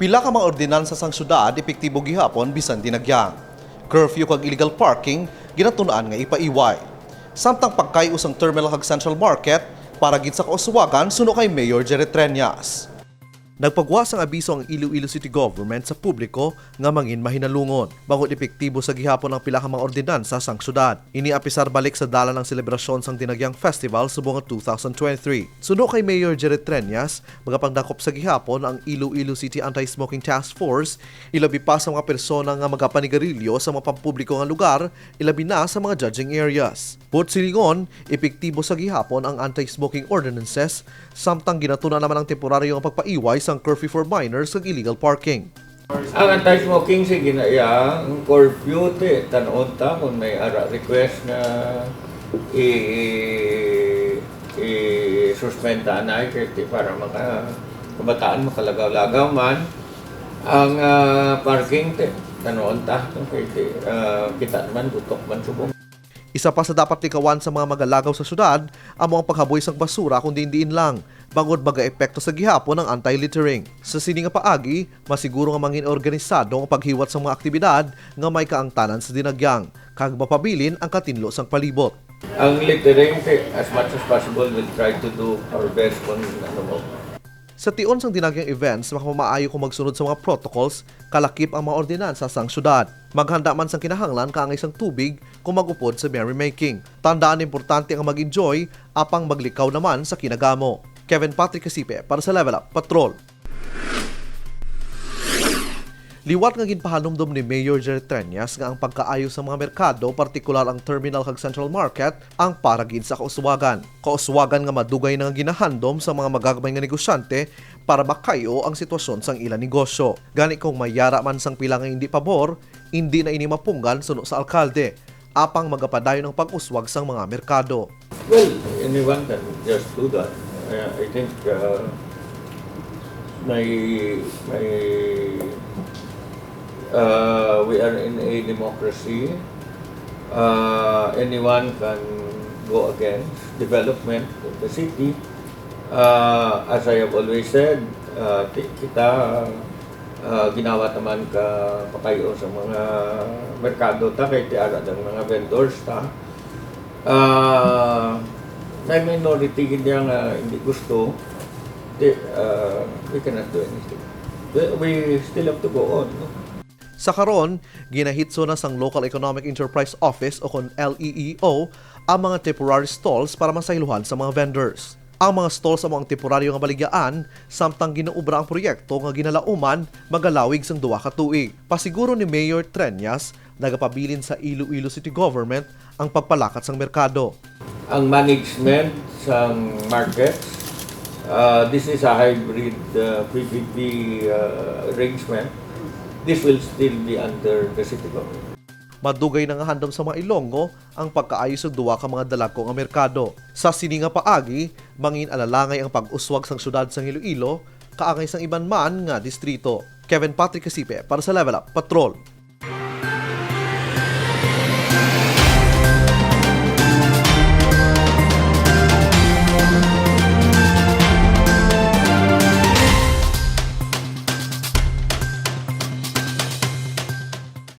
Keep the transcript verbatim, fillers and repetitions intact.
Pila ka mga ordinansa sang syudad epektibo gihapon bisan dinagyang. Curfew kag illegal parking ginatun-an nga ipaiway. Samtang pagkay-o sang terminal kag Central Market para gid sa kauswagan suno kay Mayor Jerry Treñas. Nagpagwa sang abiso ang Iloilo City Government sa publiko nga mangin mahinalungon, bangod epektibo sa gihapon ang pila ka mga ordinansa sang syudad. Ini apisar balik sa dalan ang selebrasyon sang Dinagyang Festival subong nga two thousand twenty-three. Suno kay Mayor Jerry Treñas, magapangdakop sa gihapon ang Iloilo City Anti-Smoking Task Force, ilabi pa sa mga persona nga magapanigarilyo sa mga pampubliko nga lugar, ilabi na sa mga judging areas. Buot silingon, epektibo sa gihapon ang anti-smoking ordinances, samtang ginatuna naman ang temporaryo nga pagpaiway sang curfew for minors kag illegal parking. Ang anti-smoking, sige na iya, ang curfew, ti, tan-on ta kung may ara request nga i, i, i-suspend ta na, kay ti para maka, kabataan makalagaw-lagaw man. Ang, ah, parking, ti, tan-on ta, no? Kay ti, ah, kita naman, butok man subong. Isa pa sa dapat likawan sa mga magalagaw sa syudad amo ang paghaboy sang basura kon diin-diin lang, bangod magaepekto sa gihapon ang anti-littering. Sa sini nga paagi, masiguro nga mangin organisado ang paghiwat sa mga aktibidad nga may kaangtanan sa dinagyang, kag mapabilin ang katinlo sang palibot. Ang littering, ti, as much as possible, we'll try to do our best kung ano mo. Sa tion sang dinagyang events, makamaayo kung magsunod sa mga protocols, kalakip ang mga ordinansa sang syudad. Maghanda man sang kinahanglan kaangay sang tubig kung mag-upod sa merrymaking. Tandaan, importante ang mag-enjoy, apang maglikaw naman sa kinagamo. Kevin Patrick Casipe para sa Level Up Patrol. Liwat nga ginpahanumdom ni Mayor Jerry Treñas nga ang pagkaayo sa mga merkado, partikular ang terminal kag Central Market, ang para gid sa kauswagan. Kauswagan nga madugay na nga ginahandom sa mga magagmay nga negosyante para makay-o ang sitwasyon sang ila negosyo. Gani, kung may yara man sang pila nga indi pabor, indi na ini mapunggan suno sa alkalde, apang magapadayon ang pag-uswag sang mga merkado. Well, anyone can just do that. Uh, I think, uh, may, may, uh, we are in a democracy. Uh, anyone can go against development of the city. Uh, as I have always said, uh, ti-, kita, uh, ginawa naman ka pakayo sa mga merkado ta, kay ti ara ang mga vendors ta. Ah, may minority gid niya nga hindi gusto. Di, ah, we cannot do anything. We, we still have to go on, no? Sa karon, ginahitso na sang Local Economic Enterprise Office o kon L E E O ang mga temporary stalls para masaylohan sa mga vendors. Ang mga stalls amo ang temporaryo nga baligyaan, samtang ginaobra ang proyekto nga ginalauman magalawig sang duha ka tuig. Pasiguro ni Mayor Treñas, nagapabilin sa Iloilo City Government ang pagpalakat sang merkado. Ang management sang markets, uh, this is a hybrid, uh, P P P, uh, arrangement. This will still be under the city government. Madugay na nga handom sa mga Ilonggo ang pagkaayo sa duha ka mga dalagko nga merkado. Sa sini nga paagi, mangin alalangay ang pag-uswag sang siyudad sang Iloilo, kaangay sang iban man nga distrito. Kevin Patrick Casipe para sa Level Up Patrol.